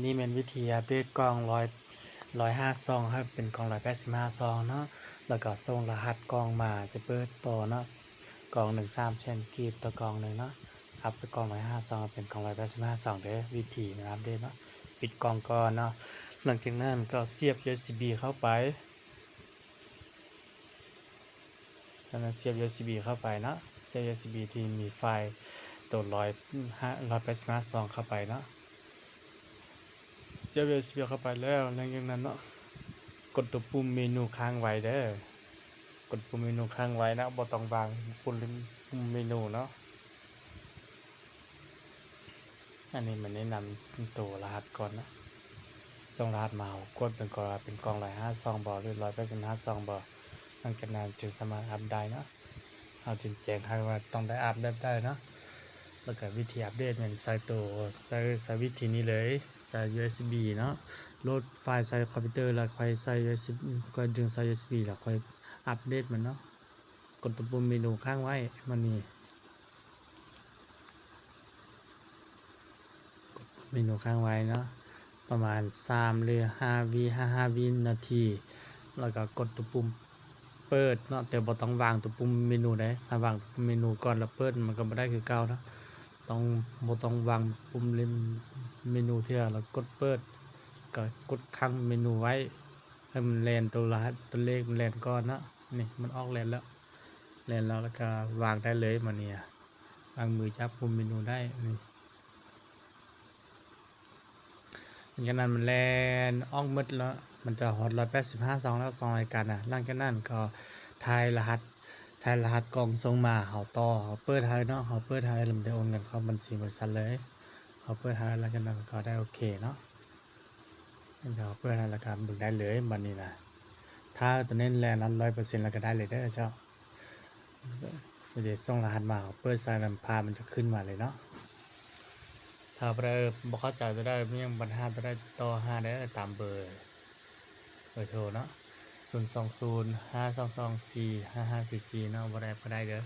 ນີ້ແມ່ນວິທີອັບເດດກ່ອງຮ້ອຍ ຮ້ອຍຫ້າຊອງໃຫ້ເປັນກ່ອງຮ້ອຍແປດສິບຫ້າຊອງເນາະ ແລ້ວກໍສົ່ງລະຫັດກ່ອງມາຈະເປີດຕໍ່ເນາະ ກ່ອງໜຶ່ງສາມແສນກີບຕໍ່ກ່ອງໜຶ່ງເນາະ ອັບເປັນກ່ອງຮ້ອຍຫ້າຊອງເປັນກ່ອງຮ້ອຍແປດສິບຫ້າຊອງເດີ້ ວິທີມັນອັບເດດເນາະ ປິດກ່ອງກ່ອນເນາະ ຫຼັງຈາກນັ້ນກໍສຽບຢູເອັສບີເຂົ້າໄປ ຈາກນັ້ນສຽບຢູເອັສບີເຂົ້າໄປເນາະ ສຽບຢູເອັສບີທີ່ມີໄຟລ໌ໂຕຮ້ອຍ ຮ້ອຍແປດສິບຫ້າຊອງເຂົ້າໄປເນາະ ສຽບຢູເອັສບີເຂົ້າໄປແລ້ວ ຫຼັງຈາກນັ້ນເນາະ ກົດຕົວປຸ່ມເມນູຄ້າງໄວ້ເດີ້ ກົດປຸ່ມເມນູຄ້າງໄວ້ເນາະ ບໍ່ຕ້ອງວາງປຸ່ມ ປຸ່ມເມນູເນາະ. ອັນນີ້ມັນແນະນຳໂຕລະຫັດກ່ອນເນາະ ສົ່ງລະຫັດມາ ເຮົາກວດເບິ່ງກ່ອນວ່າເປັນກ່ອງຮ້ອຍຫ້າຊອງບໍ່ ຫຼື ຮ້ອຍແປດສິບຫ້າຊອງບໍ່ ຫຼັງຈາກນັ້ນຈຶ່ງສາມາດອັບໄດ້ເນາະ ເຮົາຈຶ່ງແຈ້ງໃຫ້ວ່າຕ້ອງໄດ້ອັບແບບໃດເນາະ ແລ້ວກໍວິທີອັບເດດແມ່ນໃຊ້ໂຕ ໃຊ້ ໃຊ້ວິທີນີ້ເລີຍ ໃຊ້ຢູເອັສບີເນາະ ໂຫຼດໄຟລ໌ໃສ່ຄອມພິວເຕີ ແລ້ວຄ່ອຍໃສ່ຢູເອັສບີ ຄ່ອຍດຶງໃສ່ຢູເອັສບີ ແລ້ວຄ່ອຍອັບເດດມັນເນາະ. ກົດຕົວປຸ່ມເມນູຄ້າງໄວ້ ມານີ້ ກົດປຸ່ມເມນູຄ້າງໄວ້ເນາະ ປະມານສາມ ຫຼື ຫ້າວິ ຫ້າ ຫ້າວິນາທີ ແລ້ວກໍກົດຕົວປຸ່ມເປີດເນາະ ແຕ່ບໍ່ຕ້ອງວາງຕົວປຸ່ມເມນູໃດ ຖ້າວາງຕົວປຸ່ມເມນູກ່ອນແລ້ວເປີດ ມັນກໍບໍ່ໄດ້ຄືເກົ່າເນາະ ຕ້ອງ ບໍ່ຕ້ອງວາງປຸ່ມເມນູເທື່ອ ແລ້ວກົດເປີດ ກໍກົດຄ້າງເມນູໄວ້ ໃຫ້ມັນແລ່ນຕົວລະຫັດ ຕົວເລກມັນແລ່ນກ່ອນເນາະ ນີ້ມັນອອກແລ່ນແລ້ວ ແລ່ນແລ້ວ ແລ້ວກໍວາງໄດ້ເລີຍ ມານີ້ ວາງມືຈັບປຸ່ມເມນູໄດ້ ນີ້ ຫຼັງຈາກນັ້ນມັນແລ່ນອອກໝົດແລ້ວ ມັນຈະຮອດຮ້ອຍແປດສິບຫ້າຊອງແລ້ວ ສອງລາຍການນະ ຫຼັງຈາກນັ້ນກໍຖ່າຍລະຫັດ ຖ່າຍລະຫັດກ່ອງສົ່ງມາ ເຮົາຕໍ່ ເຮົາເປີດໃຫ້ເນາະ ເຮົາເປີດໃຫ້ ແລ້ວມັນຈະໂອນເງິນເຂົ້າບັນຊີບໍລິສັດເລີຍ ເຮົາເປີດໃຫ້ ຫຼັງຈາກນັ້ນກໍໄດ້ໂອເຄເນາະ. ດຽວເປີດໃຫ້ແລ້ວກໍເບິ່ງໄດ້ເລີຍ ບັດນີ້ນະ ຖ້າຕົວນີ້ແລ່ນຮ້ອຍເປີເຊັນແລ້ວກໍໄດ້ເລີຍເດີ້ເຈົ້າ ດຽວສົ່ງລະຫັດມາ ເຮົາເປີດໃສ່ແລ້ວພາບມັນຈະຂຶ້ນມາເລີຍເນາະ ຖ້າຜູ້ໃດບໍ່ເຂົ້າໃຈຕົວໃດ ມີຫຍັງບັນຫາຕົວໃດ ຕິດຕໍ່ຫາໄດ້ຕາມເບີ ເບີໂທເນາະ ສູນສອງສູນ ຫ້າສອງສອງສີ່ ຫ້າຫ້າສີ່ສີ່ເນາະ ບໍ່ໄດ້ກໍໄດ້ເດີ້.